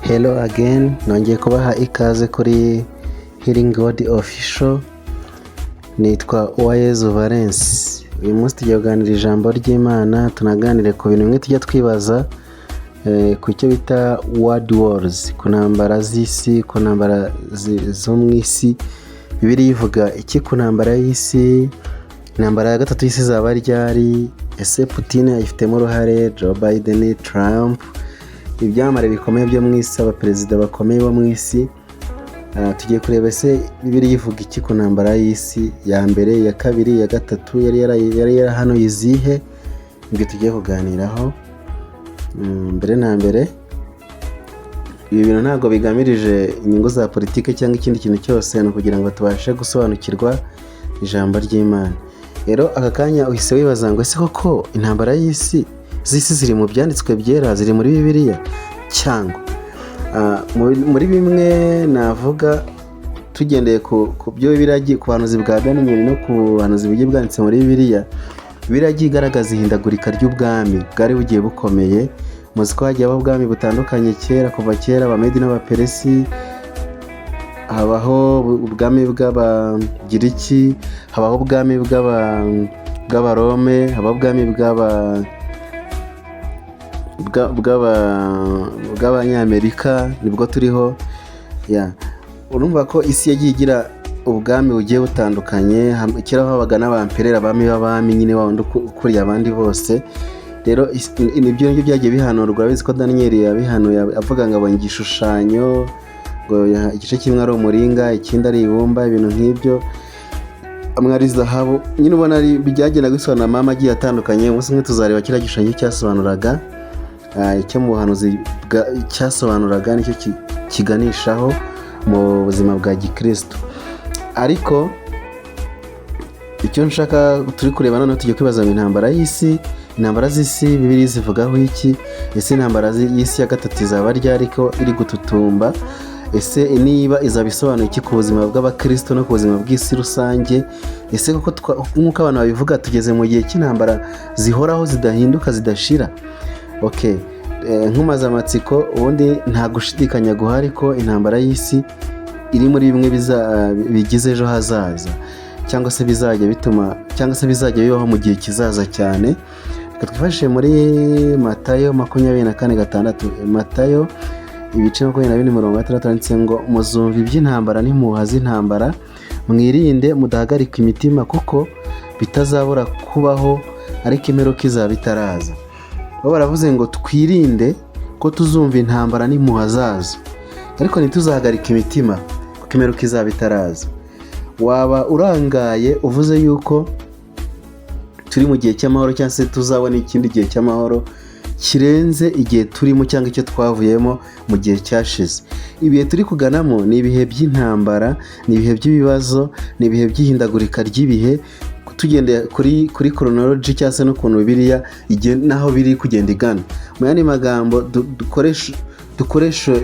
Hello again, nongeye kubaha ikaze kuri Healing God Official, nitwa Uwayezu Valens. Uyu munsi tugiye kuganira ijambo ry'Imana, tunaganire ku bintu bimwe tujya twibaza ku cyo bita World Wars, ku ntambara z'isi, ku ntambara zo mu isi. Bibiliya ivuga iki ku ntambara y'isi? Intambara ya gatatu y'isi izaba ryari? Ese Putin ayifitemo uruhare? Joe Biden, Trump, ibyamamare bikomeye byo mu isi, abaperezida bakomeye bo mu isi. Tugiye kureba ese Bibiliya ivuga iki ku ntambara y'isi ya mbere, iya kabiri, iya gatatu, yari yarahanuye izihe? Ibyo tugiye kuganiraho. Mbere na mbere, ibi bintu ntabwo bigamirije inyungu za politiki cyangwa ikindi kintu cyose, ni ukugira ngo tubashe gusobanukirwa ijambo ry'Imana. Rero aka kanya uhise wibaza ngo: ese koko intambara y'isi z'isi ziri mu byanditswe byera, ziri muri Bibiliya? Cyangwa muri bimwe navuga, tugendeye ku byo Bibiliya ku buhanuzi bwa Daniyeli no ku buhanuzi bugiye bwanditse muri Bibiliya, Bibiliya yagiye igaragaza ihindagurika ry'ubwami bwari bugiye bukomeye. Muzi ko hagiye habaho ubwami butandukanye kera, kuva kera, Abamedi n'Abaperesi, habaho ubwami bw'Abagiriki, habaho ubwami bw'Abarome, habaho ubwami bw'Abanyamerika, nibwo turiho ya. Urumva ko isi yagiye igira ubwami bugiye butandukanye. Kera habaga n'abamperera, abami b'abami nyine, wa wundi ukuriye abandi bose. Rero nibyo ngibyo byagiye bihanurwa. Urabizi ko Daniyeli yabihanuye avuga ngo abonye igishushanyo, ngo igice kimwe ari umuringa, ikindi ari ibumba, ibintu nk'ibyo, amwe ari zahabu nyine. Ubona ari byagendaga bisobanura amahame agiye atandukanye. Umunsi umwe tuzareba kiriya gishushanyo cyasobanuraga, icyo mu buhanuzi cyasobanuraga, nicyo kiganishaho mu buzima bwa gikristo. Ariko icyo nshaka turi kureba noneho, tugiye kwibaza ngo intambara y'isi, intambara z'isi, Bibiliya zivugaho iki? Ese intambara y'isi ya gatatu izaba ryari ko iri gututumba? Ese niba izaba, isobanuye iki ku buzima bw'abakristo no ku buzima bw'isi rusange? Ese koko nk'uko abantu babivuga, tugeze mu gihe cy'intambara zihoraho, zidahinduka, zidashira? Okay, nkumaze amatsiko. Ubundi nta gushidikanya guhari ko intambara y'isi iri muri bimwe bigize ejo hazaza, cyangwa se bizajya bituma, cyangwa se bizajya bibaho mu gihe kizaza cyane. Reka twifashishe muri Matayo 24:6. Matayo ibice 24 umurongo wa 6 handitse ngo: "Muzumva iby'intambara n'impuha z'intambara, mwirinde mudahagarika imitima, kuko bitazabura kubaho, ariko imperuka izaba itaraza." Bo baravuze ngo twirinde ko tuzumva intambara n'impuha zazo, ariko ntituzahagarike imitima kuko imperuka izaba itaraza. Waba urangaye uvuze yuko turi mu gihe cy'amahoro, cyangwa se tuzabona ikindi gihe cy'amahoro kirenze igihe turimo cyangwa icyo twavuyemo mu gihe cyashize. Ibihe turi kuganamo ni ibihe by'intambara, ni ibihe by'ibibazo, ni ibihe by'ihindagurika ry'ibihe, tugendeye kuri chronology cyangwa se n'ukuntu Bibiliya n'aho biri kugenda igana. Mu yandi magambo, dukoreshe,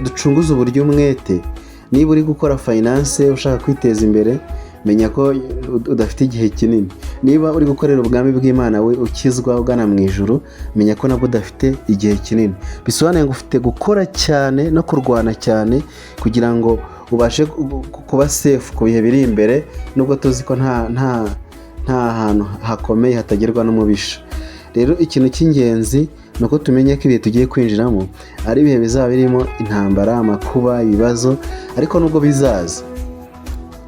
ducunguze uburyo umwete. Niba uri gukora finance, ushaka kwiteza imbere, menya ko udafite igihe kinini. Niba uri gukorera ubwami bw'Imana, we ukizwa ugana mu ijuru, menya ko nabwo udafite igihe kinini. Bisobanuye ngo ufite gukora cyane no kurwana cyane kugira ngo ubashe kuba safe ku bihe biri imbere, nubwo tuzi ko nta hantu hakomeye hatagerwa n'umubisha. Rero ikintu cy'ingenzi ni uko tumenya ko ibihe tugiye kwinjiramo ari ibihe bizaba birimo intambara, amakuba, ibibazo, ariko nubwo bizaza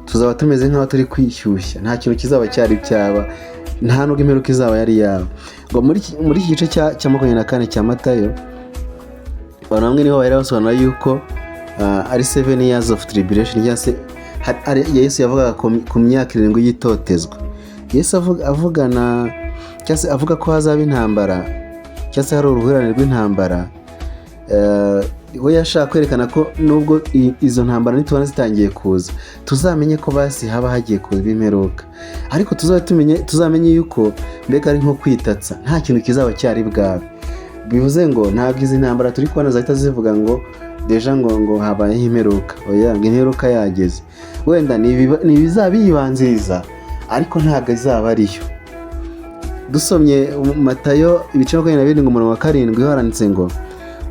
tuzaba tumeze nk'aho turi kwishyushya. Nta kintu kizaba cyari cyaba, nta nubwo imperuka izaba yari yaba. Ngo muri iki gice cya 24 cya Matayo, abantu bamwe niho bahera basobanura yuko ari 7 years of tribulation, cyangwa se Yesu yavugaga ku myaka 7 y'itotezwa. Yesu avugana cyangwa se avuga ko hazaba intambara, cyangwa se hari uruhurirane rw'intambara, we yashaka kwerekana ko nubwo izo ntambara nitubona zitangiye kuza, tuzamenye ko basi haba hagiye kuba imperuka, ariko tuzamenye yuko mbega ari nko kwitatsa, nta kintu kizaba cyari bwabe. Bivuze ngo ntabwo izi ntambara turi kubona zahita zivuga ngo déjà ngo habayeho imperuka. Oya, ngo imperuka yageze. Wenda ni ibizaba biyibanziriza, ariko ntabwo izaba ariyo. Dusomye Matayo ibice 27 umurongo wa 7, haranditse ngo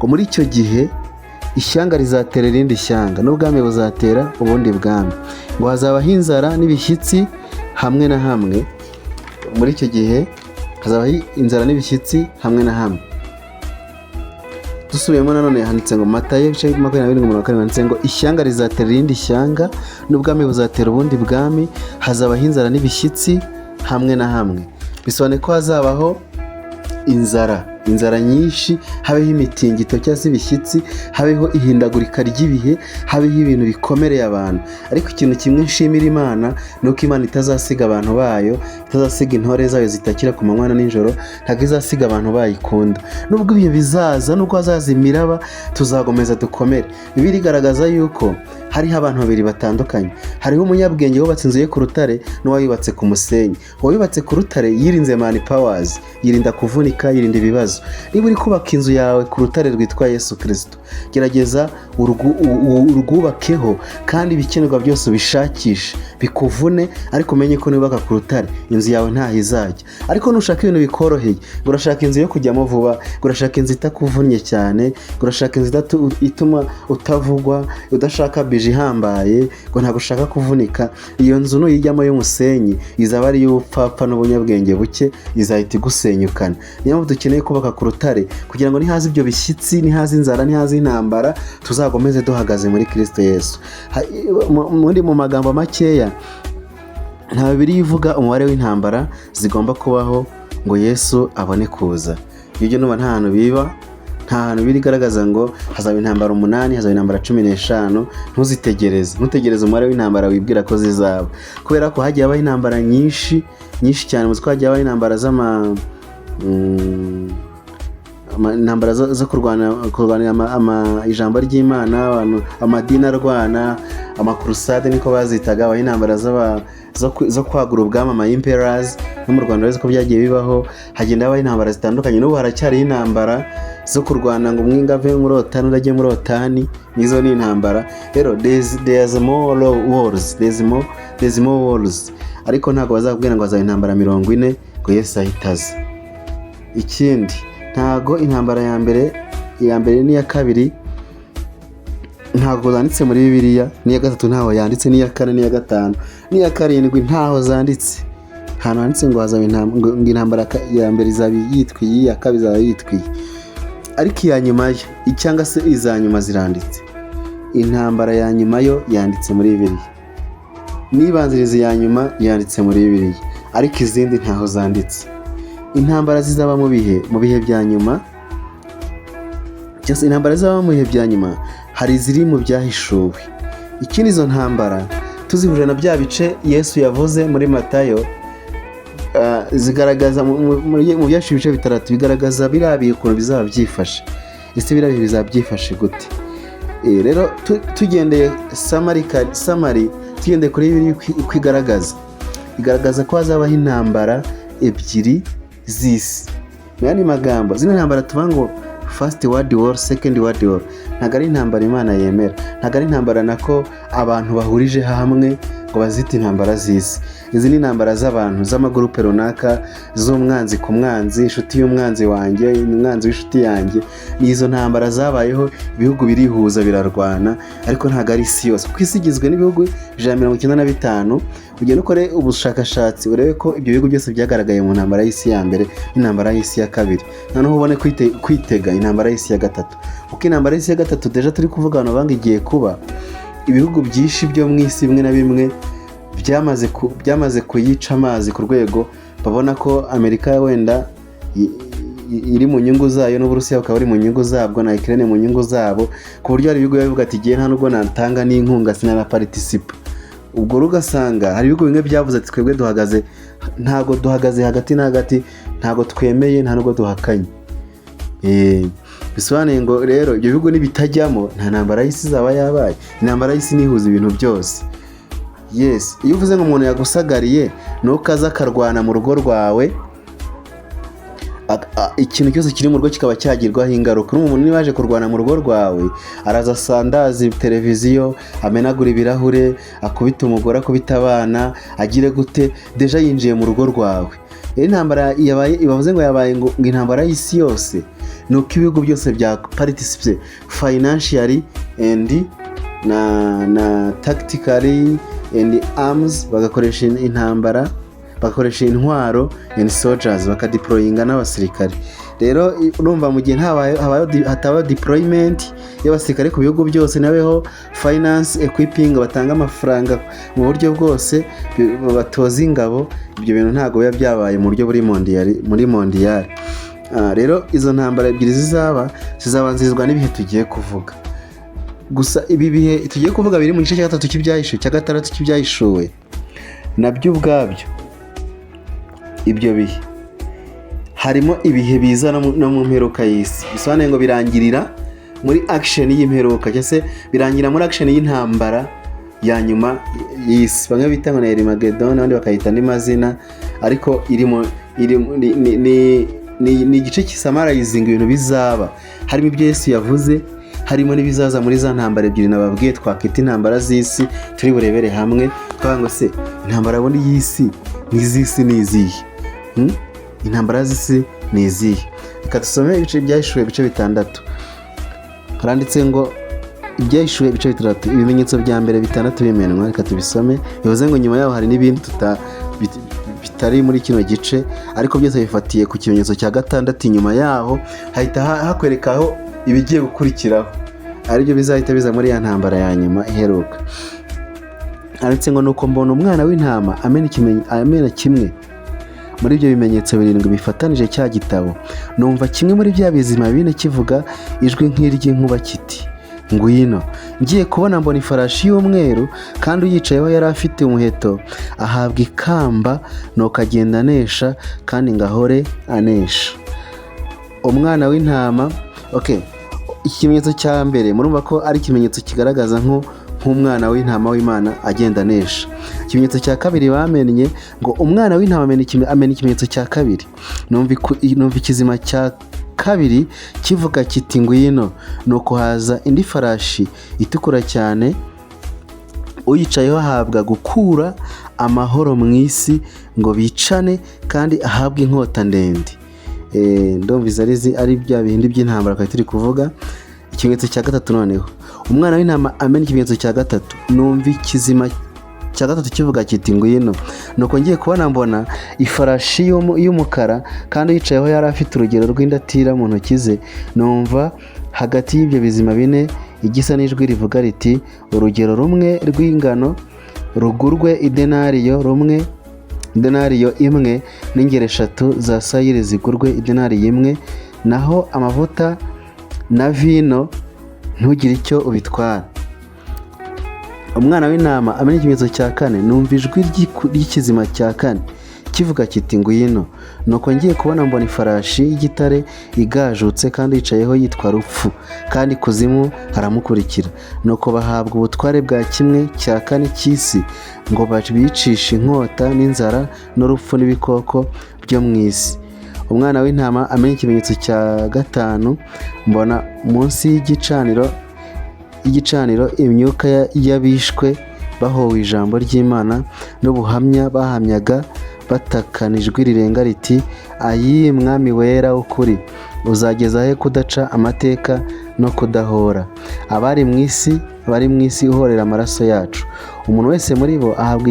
muri icyo gihe Ishyanga rizatera irindi shyanga, n'ubwami buzatera ubundi bwami. Ngo hazabaho inzara n'ibishyitsi hamwe na hamwe. Muri icyo gihe hazabaho inzara n'ibishyitsi hamwe na hamwe. Dusubiyemo nanone, handitse ngo Matayo ibice 27 umurongo wa 7, handitse ngo ishyanga rizatera irindi shyanga, n'ubwami buzatera ubundi bwami, hazabaho inzara n'ibishyitsi hamwe na hamwe. Bisobanuye ko hazabaho inzara, inzara nyinshi, habeho imitingito cyangwa se ibishyitsi, habeho ihindagurika ry'ibihe, habeho ibintu bikomereye abantu. Ariko ikintu kimwe nshimira Imana ni uko Imana itazasiga abantu bayo, itazasiga intore zayo zitakira ku manywa na nijoro. Ntabwo izasiga abantu bayikunda. Nubwo ibyo bizaza, nubwo hazaza imiraba, tuzakomeza dukomere. Bibiliya igaragaza yuko hariho abantu babiri batandukanye: hariho umunyabwenge wubatse inzu ye ku rutare n'uwayubatse ku musenyi. Uwayubatse ku rutare yirinze man powers, yirinda kuvunika, yirinda ibibazo. Niba uri kubaka inzu yawe ku rutare rwitwa Yesu Kirisito, gerageza urwubakeho kandi ibikenerwa byose ubishakishe, bikuvune, ariko umenye ko nubaka ku rutare inzu yawe ntaho izajya. Ariko nushaka ibintu bikoroheye, ngo urashaka inzu yo kujyamo vuba, ngo urashaka inzu itakuvunnye cyane, ngo urashaka inzu ituma utavugwa, udashaka budget ihambaye, ngo ntabwo ushaka kuvunika, iyo nzu nuyijyamo y'umusenyi izaba ari iy'ubupfapfa n'ubunyabwenge buke, izahita igusenyukana. Niyo mpamvu dukeneye kubaka ku rutare, kugira ngo nihaza ibyo bishyitsi, nihaza inzara, nihaza intambara, tuzakomeze duhagaze muri Kirisito Yesu. Muri mu magambo makeya, nta Bibiliya ivuga umubare w'intambara zigomba kubaho ngo Yesu abone kuza. Ibyo nuba nta hantu biba, nta hantu biri igaragaza ngo hazaba intambara umunani, hazaba intambara 15. Ntuzitegereze, ntutegereze umubare w'intambara wibwira ko zizaba, kubera ko hagiye habaho intambara nyinshi, nyinshi cyane. Muzi ko hagiye habaho intambara z'ama intambara zo kurwanira ijambo ry'Imana, abantu, amadini arwana, amakurusade niko bazitaga. Habaho intambara zo kwagura ubwami, ama empires. No mu Rwanda uretse ko byagiye bibaho, hagenda habaho intambara zitandukanye. N'ubu haracyariho intambara zo kurwana ngo umwe ave muri OTAN undi ajye muri OTAN, nizo ni intambara. Rero there's more wars, there's more wars, ariko ntabwo bazakubwira ngo hazaba intambara 40 ngo Yesu ahite aza. Ikindi, ntago intambara ya mbere n'iya kabiri ntabwo zanditse muri Bibiliya, n'iya gatatu ntaho yanditse, n'iya kane, n'iya gatanu, n'iya karindwi ntaho zanditse. Ahantu handitse ngo hazaba ngo intambara ya mbere izaba yitwa iyi, iya kabiri izaba yitwa iyi, ariko iya nyuma yo, cyangwa se iza nyuma, ziranditse. Intambara ya nyuma yo yanditse muri Bibiliya, n'ibanziriza iya nyuma yanditse muri Bibiliya, ariko izindi ntaho zanditse. Intambara zizaba mu bihe bya nyuma cyangwa se intambara zizaba mu bihe bya nyuma, hari iziri mu Byahishuwe. Ikindi, izo ntambara tuzihuje na bya bice Yesu yavuze muri Matayo, zigaragaza mu Byahishuwe ibice bitandatu, bigaragaza biriya bihe ukuntu bizaba byifashe. Ese biriya bihe bizaba byifashe gute? Rero tugendeye summary, tugendeye kuri Bibiliya uko igaragaza ko hazabaho intambara ebyiri z'isi. Mu yandi magambo, zino ntambara tuvuga ngo First World War, Second World War, ntabwo ari intambara Imana yemera, ntabwo ari intambara nako abantu bahurije hamwe ngo bazite intambara z'isi. Izi ni intambara z'abantu, z'amagurupe runaka, z'umwanzi ku mwanzi, inshuti y'umwanzi wanjye, umwanzi w'inshuti yanjye. Ni izo ntambara zabayeho, ibihugu birihuza birarwana, ariko ntabwo ari isi yose, kuko isi igizwe n'ibihugu 195. Ugenda ukore ubushakashatsi urebe ko ibyo bihugu byose byagaragaye mu ntambara y'isi ya mbere n'intambara y'isi ya kabiri, noneho ubone kwitega intambara y'isi ya gatatu. Kuko intambara y'isi ya gatatu déjà turi kuvuga, abantu banga igiye kuba, ibihugu byinshi byo mu isi bimwe na bimwe byamaze kuyica amazi, ku rwego babona ko Amerika wenda iri mu nyungu zayo, n'Uburusiya bukaba buri mu nyungu zabwo, na Ukraine mu nyungu zabo, ku buryo hari ibihugu biba bivuga ati: "Igihe nta nubwo natanga n'inkunga, sinanaparticipa." Ubwo rero ugasanga hari ibihugu bimwe byavuze ati: "Twebwe duhagaze, ntabwo duhagaze hagati na hagati, ntabwo twemeye, nta nubwo duhakanye." Bisobanuye ngo rero ibyo bihugu nibitajyamo, nta ntambara y'isi izaba yabaye. Intambara y'isi nihuza ibintu byose. Yes, iyo uvuze ngo umuntu yagusagariye, ni uko aza akarwana mu rugo rwawe, ikintu cyose kiri mu rugo kikaba cyagirwaho ingaruka. Urumva, umuntu niba yaje kurwana mu rugo rwawe, araza asandaza televiziyo, amenagura ibirahure, akubita umugore, akubita abana, agire gute, déjà yinjiye mu rugo rwawe. Rero intambara yabaye, bavuze ngo yabaye ngo intambara y'isi yose, Ni uko ibihugu byose bya participate financially and na tactically and arms, bagakoresha intambara, bagakoresha intwaro and soldiers, bakadeployinga n'abasirikare. Rero urumva, mu gihe hatabayeho deployment y'abasirikare ku bihugu byose, nabeho finance equipping, batanga amafaranga mu buryo bwose, batoza ingabo, ibyo bintu ntabwo biba byabaye mu buryo buri mondial, muri mondial. Rero izo ntambara ebyiri zizaba zizabanzirizwa n'ibihe tugiye kuvuga. Gusa ibi bihe tugiye kuvuga biri mu gice cya gatatu cy'Ibyahishuwe, cya gatandatu cy'Ibyahishuwe, nabyo ubwabyo ibyo bihe harimo ibihe biza no mu mperuka y'isi. Bisobanuye ngo birangirira muri action y'imperuka, cyangwa se birangira muri action y'intambara ya nyuma y'isi, bamwe bita ngo ni Armageddon, abandi bakayita andi mazina, ariko irimo ni igice kisummarizinga ibintu bizaba, harimo ibyo Yesu yavuze, harimo n'ibizaza muri za ntambara ebyiri nababwiye twakwita intambara z'isi. Turi burebere hamwe, twavuga ngo se intambara bundi y'isi n'iz'isi ni izihe? Intambara z'isi ni izihe? Reka dusome ibice Byahishuwe, ibice 6. Haranditse ngo Ibyahishuwe ibice 6, ibimenyetso bya mbere bitandatu bimenwa. Reka tubisome. Bivuze ngo nyuma yaho hari n'ibindi bitari muri kino gice, ariko byose bifatiye ku kimenyetso cya gatandatu. Inyuma yaho hahita hakwereka aho ibigiye gukurikiraho, aribyo bizahita biza muri ya ntambara ya nyuma iheruka. Handitse ngo: "Nuko mbona umwana w'intama amena kimwe muri ibyo bimenyetso birindwi bifatanije cya gitabo. Numva kimwe muri bya bizima bine kivuga ijwi nk'iry'inkuba kiti: 'Ngwino!' Ngiye kubona, mbona ifarashi y'umweru, kandi uyicayeho yari afite umuheto, ahabwa ikamba, nuko agenda anesha kandi ngo ahore anesha." Umwana w'intama, okay. Ikimenyetso cya mbere murumva ko ari ikimenyetso kigaragaza nk'umwana w'intama w'Imana agenda anesha. Ikimenyetso cya kabiri bamennye, ngo umwana w'intama amena ikimenyetso cya kabiri. Numva ikizima cya kabiri kivuga kiti: 'Ngwino!' Nuko haza indi farashi itukura cyane, uyicayeho ahabwa gukura amahoro mu isi ngo bicane, kandi ahabwe inkota ndende. Ndumva izi ari bya bindi by'intambara twari turi kuvuga. Ikimenyetso cya gatatu noneho, umwana w'intama amena ikimenyetso cya gatatu. Numva ikizima cya gatatu kivuga kiti: 'Ngwino!' Nuko ngiye kubona, mbona ifarashi y'umukara, kandi uyicayeho yari afite urugero rw'indatira mu ntoki ze. Numva hagati y'ibyo bizima bine igisa n'ijwi rivuga riti: 'Urugero rumwe rw'ingano rugurwe idenariyo rumwe, idenariyo imwe, n'ingero eshatu za sayiri zigurwe idenariyo imwe, naho amavuta na vino ntugire icyo ubitwara.'" Umwana w'intama amena ikimenyetso cya kane. Numva ijwi ry'ikizima cya kane kivuga kiti: 'Ngwino!' Nuko ngiye kubona, mbona ifarashi y'igitare igajutse, kandi yicayeho yitwa Rupfu, kandi Kuzimu haramukurikira. Nuko bahabwa ubutware bwa kimwe cya kane cy'isi ngo babicishe inkota n'inzara n'urupfu n'ibikoko byo mu isi. Umwana w'intama amena ikimenyetso cya gatanu. Mbona munsi y'igicaniro imyuka y'abishwe bahowe ijambo ry'Imana n'ubuhamya bahamyaga, batakana ijwi rirenga riti: 'Ayi Mwami wera w'ukuri, uzageza he kudaca amateka no kudahora abari mu isi, abari mu isi uhorera amaraso yacu?' Umuntu wese muri bo ahabwa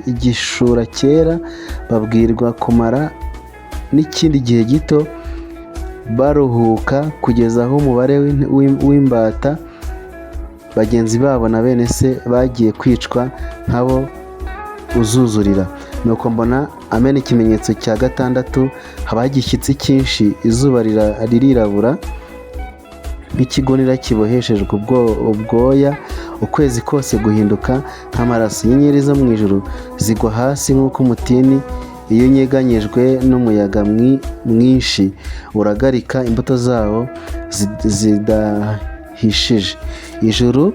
igishura cyera, babwirwa kumara n'ikindi gihe gito baruhuka, kugeza aho umubare w'imbata bagenzi babo na bene se bagiye kwicwa nkabo uzuzurira. Nuko mbona amena ikimenyetso cya gatandatu. Habaho igishyitsi cyinshi, izuba ririrabura nk'ikigunira kiboheshejwe ubwoya, ukwezi kose guhinduka nk'amaraso, inyenyeri zo mu ijuru zigwa hasi nk'uko umutini iyo unyeganyejwe n'umuyaga mwinshi uragarika imbuto zawo zidahishije. Ijuru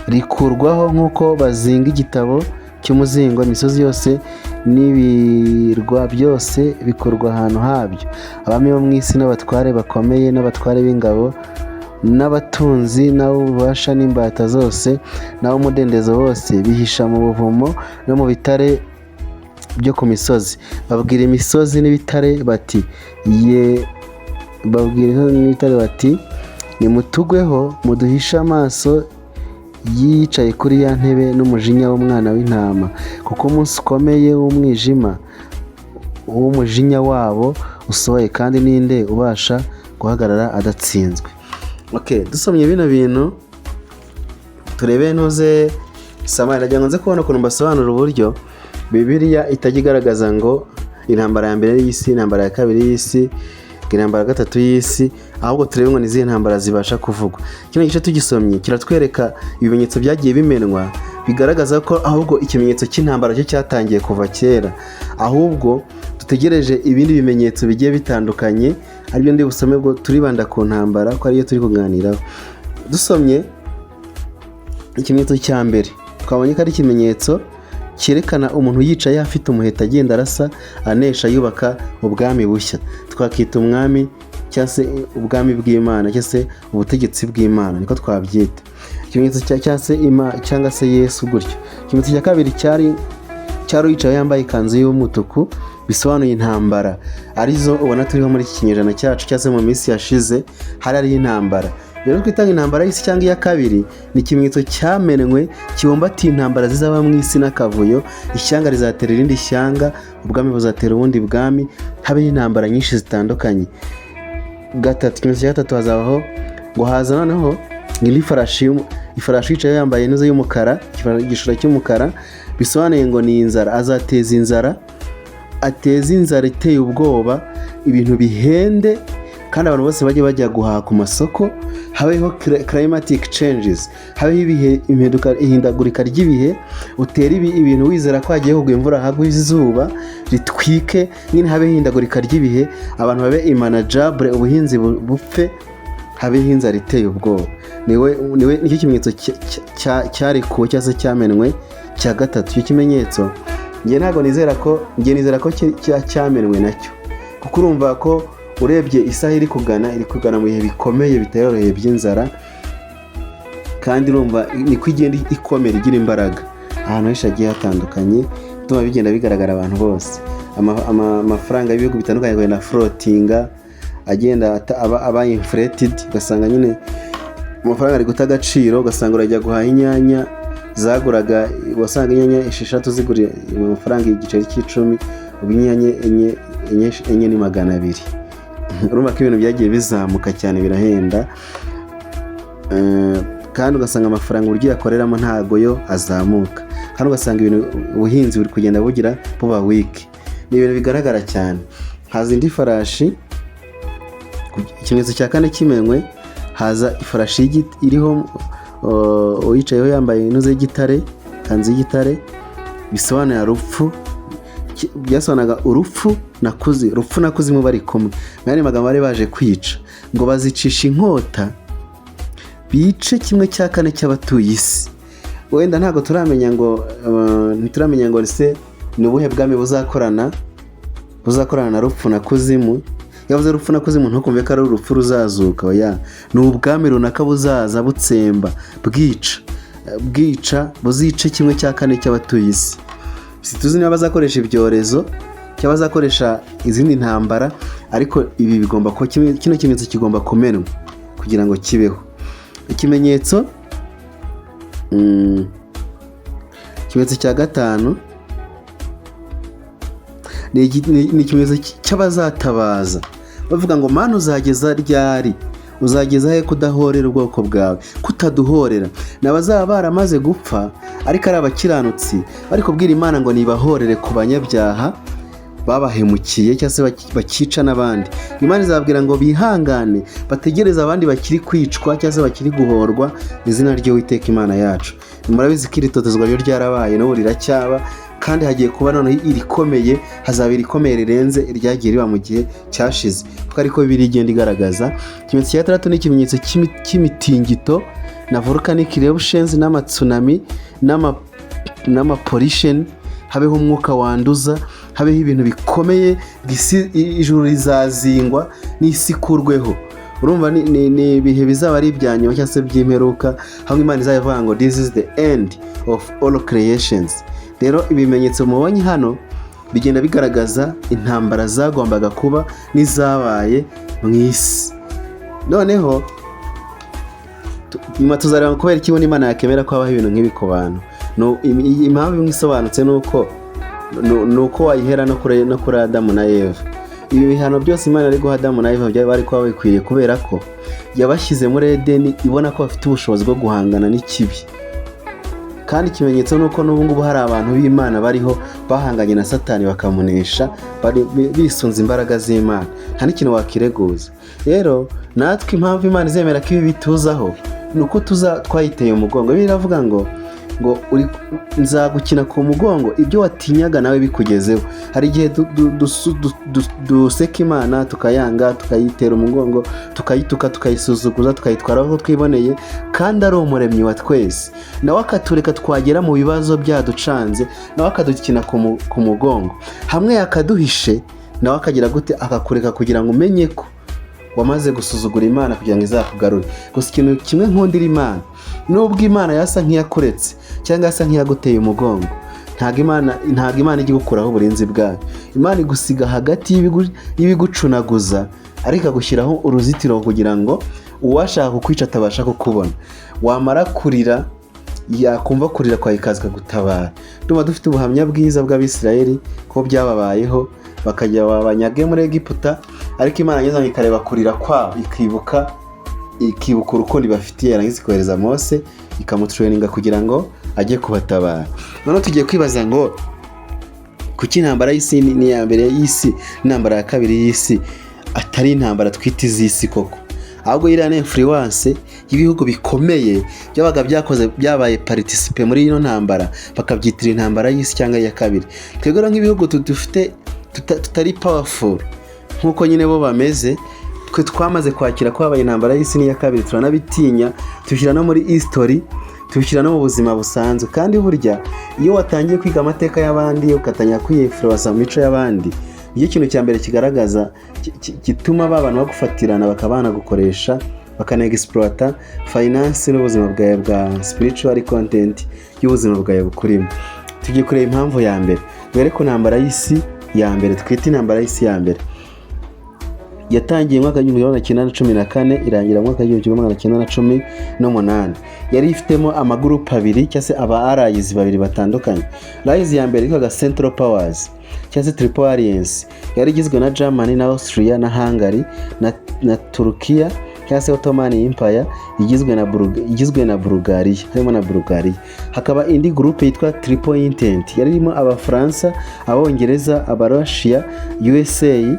rikurwaho nk'uko bazinga igitabo cy'umuzingo, imisozi yose n'ibirwa byose bikurwa ahantu habyo. Abami bo mu isi n'abatware bakomeye n'abatware b'ingabo n'abatunzi n'ab'ububasha n'imbata zose n'ab'umudendezo bose bihisha mu buvumo no mu bitare byo ku misozi. Babwira imisozi n'ibitare bati: 'Ye Babwira n'ibitare bati: "Nimutugweho, muduhishe amaso yicaye kuri ya ntebe n'umujinya w'Umwana w'Intama, kuko umunsi ukomeye w'umwijima w'umujinya wabo usohoye, kandi ninde ubasha guhagarara adatsinzwe?" Okay, dusomye bino bintu, turebe ntuze samari. Nagira ngo nze kubona ukuntu mbasobanura uburyo Bibiliya itajya igaragaza ngo intambara ya mbere y'isi, intambara ya kabiri y'isi, intambara ya gatatu y'isi, ahubwo turebe ngo ni izihe ntambara zibasha kuvugwa. Kino gice tugisomye kiratwereka ibimenyetso byagiye bimenwa, bigaragaza ko ahubwo ikimenyetso cy'intambara cyo cyatangiye kuva kera, ahubwo dutegereje ibindi bimenyetso bigiye bitandukanye, aribyo ndi busome. Bwo turibanda ku ntambara ko ariyo turi kuganiraho. Dusomye ikimenyetso cya mbere, twabonye ko ari ikimenyetso cyerekana umuntu yicaye afite umuheto, agenda arasa, anesha, yubaka ubwami bushya twakita umwami cyangwa se ubwami bw'Imana cyangwa se ubutegetsi bw'Imana, niko twabyita. Ikimenyetso cyangwa se cyangwa se Yesu gutyo. Ikimenyetso cya kabiri cyari uwicaye yambaye ikanzu y'umutuku, bisobanuye intambara, arizo ubona turiho muri iki kinyejana cyacu cyangwa se mu minsi yashize hari hariho intambara. Rero twitanga intambara y'isi cyangwa iya kabiri ni ikimenyetso cyamenwe kibumbatiye intambara zizaba mu isi n'akavuyo. Ishyanga rizatera irindi shyanga, ubwami buzatera ubundi bwami, habeho intambara nyinshi zitandukanye. Gatatu, ikimenyetso cya gatatu, hazabaho ngo haza noneho indi farashi, ifarashi yicaye yambaye inoze y'umukara, igishura cy'umukara, bisobanuye ngo ni inzara. Azateza inzara, ateza inzara iteye ubwoba, ibintu bihende kandi abantu bose bajye bajya guhaha ku masoko, habeho climatic changes, habeho ibihe ihindagurika ry'ibihe. Utera ibintu wizera ko hagiye kugwa imvura, hagwa izuba ritwike nyine, habeho ihindagurika ry'ibihe, abantu babe unmanageable, ubuhinzi bupfe, habeho inzara iteye ubwoba. Niwe nicyo kimenyetso cyarekuwe cyangwa se cyamenwe cya gatatu. Icyo kimenyetso njye ntabwo nizera ko, njye nizera ko cyamenwe nacyo, kuko urumva ko urebye isaha iri kugana mu bihe bikomeye bitayoroheye by'inzara, kandi urumva niko igenda ikomera, igira imbaraga ahantu henshi hagiye hatandukanye, bituma bigenda bigaragara abantu bose. Amafaranga y'ibihugu bitandukanye agenda floatinga, agenda aba inflated, ugasanga nyine amafaranga ari guta agaciro, ugasanga urajya guhaha inyanya zaguraga, wasanga inyanya 6 zigura amafaranga igiceri cy'icumi, ubu inyanya enye ni 200. Urumva ko ibintu byagiye bizamuka cyane, birahenda. Kandi ugasanga amafaranga uburyo uyakoreramo ntago yo azamuka, kandi ugasanga ibintu, ubuhinzi buri kugenda bugira buba weak. Ni ibintu bigaragara cyane. Haza indi farashi, ikimenyetso cya kane kimenywe, haza ifarashi iriho uyicayeho yambaye inoze y'igitare, ikanzu y'igitare, bisobanura rupfu. Byasobanuraga urupfu na kuzi, rupfu na kuzimu bari kumwe. Mu yandi magambo, bari baje kwica, ngo bazicisha inkota, bice 1/4 cy'abatuye isi. Wenda ntabwo turamenya ngo ntituramenya ngo ese ni ubuhe bwami buzakorana na rupfu na kuzimu. Yavuze rupfu na kuzimu, ntukumve ko ari urupfu ruzazuka, oya, ni ubwami runaka buzaza butsemba, bwica, buzice 1/4 cy'abatuye isi. Situzi niba bazakoresha ibyorezo cyangwa bazakoresha izindi ntambara, ariko ibi bigomba kuba, kino kimenyetso kigomba kumenwa kugira ngo kibeho. Ikimenyetso cya gatanu ni ikimenyetso cy'abazatabaza bavuga ngo: "Mana, uzageza ryari? Uzageza he kudahorera ubwoko bwawe, kutaduhorera?" Ni abazaba baramaze gupfa ariko ari abakiranutsi, bari kubwira Imana ngo nibahorere ku banyabyaha babahemukiye cyangwa se bakica n'abandi. Imana izababwira ngo bihangane, bategereze abandi bakiri kwicwa cyangwa se bakiri guhorwa izina ry'Uwiteka Imana yacu. Murabizi ko iri totezwa ryo ryarabaye, n'ubu riracyaba, kandi hagiye kuba noneho irikomeye, hazaba irikomeye rirenze iryagiye riba mu gihe cyashize, kuko ariko Bibiliya igenda igaragaza. Ikimenyetso cya gatandatu ni ikimenyetso cy'imitingito na volcanic eruptions n'amatsunami n'ama pollution, habeho umwuka wanduza, habeho ibintu bikomeye, isi, ijuru rizazingwa n'isi ikurweho. Urumva ni ibihe bizaba ari ibya nyuma cyangwa se by'imperuka, aho Imana izajya ivuga ngo: "This is the end of all creations." Rero ibimenyetso mubonye hano. Bigenda bigaragaza intambara zagombaga kuba n'izabaye mu isi. Noneho nyuma tuzareba kubera iki Imana yakemera ko habaho ibintu nk'ibi ku bantu. Impamvu imwe isobanutse ni uko wayihera no kuri Adamu na Eva. Ibi bihano byose Imana ari guha Adamu na Eva byari bari kuba bikwiriye, kubera ko yabashyize muri Edeni ibona ko bafite ubushobozi bwo guhangana n'ikibi. Kandi ikimenyetso ni uko n'ubu ngubu hari abantu b'Imana bariho bahanganye na Satani bakamunesha, bisunze imbaraga z'Imana. Nta n'ikintu wakireguza. Rero natwe impamvu Imana izemera ko ibi bituzaho ni uko tuza twayiteye umugongo. Bibiliya iravuga ngo nzagukina ku mugongo, ibyo watinyaga nawe bikugezeho. Hari igihe duseka Imana, tukayanga, tukayitera umugongo, tukayituka, tukayisuzuguza, tukayitwara aho twiboneye, kandi ari umuremyi wa twese. Nawe akatureka twagera mu bibazo byaducanze, nawe akadukina ku mugongo. Hamwe yakaduhishe, nawe akagira gute? Akakureka kugira ngo umenye ko wamaze gusuzugura Imana, kugira ngo izakugarure. Gusa ikintu kimwe nkundira Imana, nubwo Imana yasa nk'iyakuretse cyangwa yasa nk'iyaguteye umugongo, ntabwo Imana ijya igukuraho uburinzi bwayo. Imana igusiga hagati y'ibigucunaguza, ariko ikagushyiraho uruzitiro kugira ngo uwashaka kukwica atabasha kukubona. Wamara kurira, yakumva kurira kwawe, ikaza ikagutabara. Ndumva dufite ubuhamya bwiza bw'Abisirayeli ko byababayeho, bakajya babanyage muri Egiputa, ariko Imana ngeze ikareba kurira kwabo, ikibuka urukundo ibafitiye, yarangiza ikohereza Mose, ikamutraininga kugira ngo ajye kubatabara. Noneho tugiye kwibaza ngo kuki intambara y'isi ni iya mbere y'isi n'intambara ya kabiri y'isi atari intambara twita iz'isi koko, ahubwo iriya ni influence y'ibihugu bikomeye byabaga byakoze, byabaye participé muri ino ntambara, bakabyitira intambara y'isi cyangwa iya kabiri. Twebwe rero nk'ibihugu dufite tutari powerful nk'uko nyine bo bameze, twe twamaze kwakira ko habaye intambara y'isi n'iya kabiri, turanabitinya, tubishyira no muri history, tubishyira no mu buzima busanzwe. Kandi burya iyo watangiye kwiga amateka y'abandi, ugatangira kwiyinfluença mu mico y'abandi, nicyo kintu cya mbere kigaragaza gituma ba bantu bagufatirana, bakaba banagukoresha, bakanaexploita finance n'ubuzima bwawe bwa spiritual content y'ubuzima bwawe bukurimo. Tugiye kureba impamvu ya mbere. Duhere ku ntambara y'isi ya mbere, twite intambara y'isi ya mbere. Yatangiye mu mwaka w'1914, irangira mu mwaka w'1918. Yari ifitemo amagurupe abiri cyangwa se aba allies babiri batandukanye. Allies ya mbere yitwaga Central Powers cyangwa se Triple Alliance, yari igizwe na Germany na Austria na Hungary na Turukiya cyangwa se Ottoman Empire igizwe na Bulgaria, harimo na Bulgaria. Hakaba indi groupe yitwa Triple Entente, yari irimo Abafaransa, Abongereza, Abarussia, USA,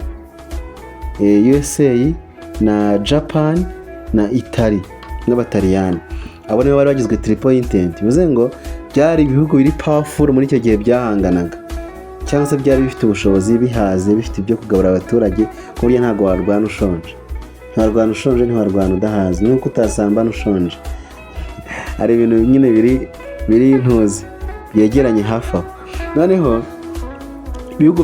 USA na Japan na Italy n'Abataliyani. Abo nibo bari bagizwe Triple Entente. Bivuze ngo byari ibihugu biri powerful muri icyo gihe byahanganaga, cyangwa se byari bifite ubushobozi, bihaze, bifite ibyo kugaburira abaturage, ku buryo ntabwo warwana ushonje. Ntiwarwana ushonje, ntiwarwana udahaze, nuko utasambana ushonje. Hari ibintu nyine biri ntuzi byegeranye hafi aho. Noneho ibihugu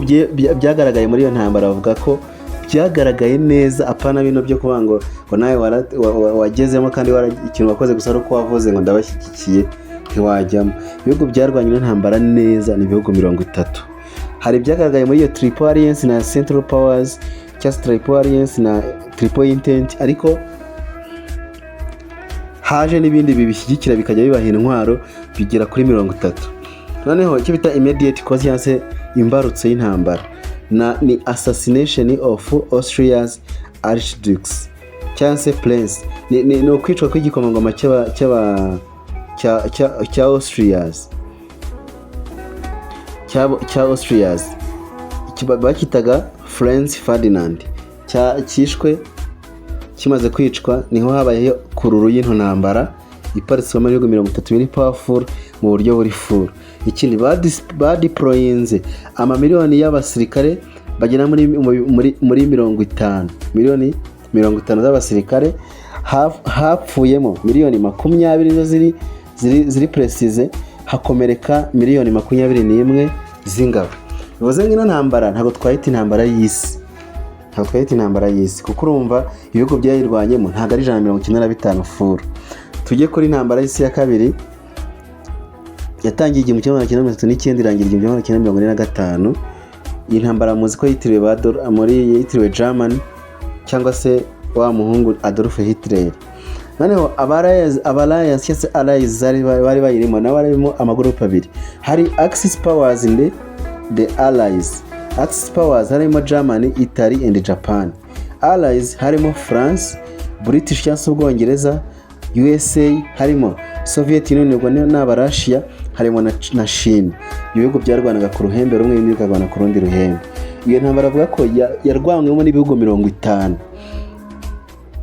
byagaragaye muri iyo ntambara, bavuga ko byagaragaye neza, apana bino byo kuvuga ngo nawe wagezemo kandi ikintu wakoze gusa ari uko wavuze ngo ndabashyigikiye, ntiwajyamo. Ibihugu byarwanye ino ntambara neza ni ibihugu 30. Hari ibyagaragaye muri iyo Triple Alliance na Central Powers cyangwa se Triple Alliance na Triple Entente, ariko haje n'ibindi bibishyigikira, bikajya bibaha intwaro, bigera kuri 30. Noneho icyo bita immediate cause cyangwa se imbarutso y'intambara ni assassination of Austria's archdukes cyangwa se prince, ni ukwicwa kw'igikomangoma cy'aba cya Austrias, cya Austrias bakitaga Franz Ferdinand, cyishwe. Kimaze kwicwa niho habayeho kururu y'ino ntambara iparitswemo ibihugu 30 biri powerful mu buryo buri full. Ikindi, badeployinze amamiliyoni y'abasirikare bagera muri 50, miliyoni 50 z'abasirikare. Hapfuyemo miliyoni 20 zo ziri précises, hakomereka miliyoni 21 z'ingabo. Bivuze ngo ino ntambara ntabwo twayita intambara y'isi, ntabwo twayita intambara y'isi, kuko urumva ibihugu byayirwanyemo ntabwo ari 195 full. Tujye kuri intambara y'isi ya kabiri. Yatangiye 1939, irangira 1945. Iyi ntambara muzi ko yitiriwe ba muri yitiriwe Germany cyangwa se wa muhungu Adolf Hitler. Noneho aba alliance cyangwa se allies bari bayirimo nabo barimo amagurupe abiri. Hari Axis Powers and the Allies. Axis Powers harimo Germany, Italy and Japan. Allies harimo France, British cyangwa se Ubwongereza, USA, harimo Soviet Union, ubwo ni Abarashiya, harimo na Chine. Ibihugu byarwanaga ku ruhembe rumwe, ibindi bikarwana ku rundi ruhembe. Iyo ntambara avuga ko yarwanywemo n'ibihugu 50.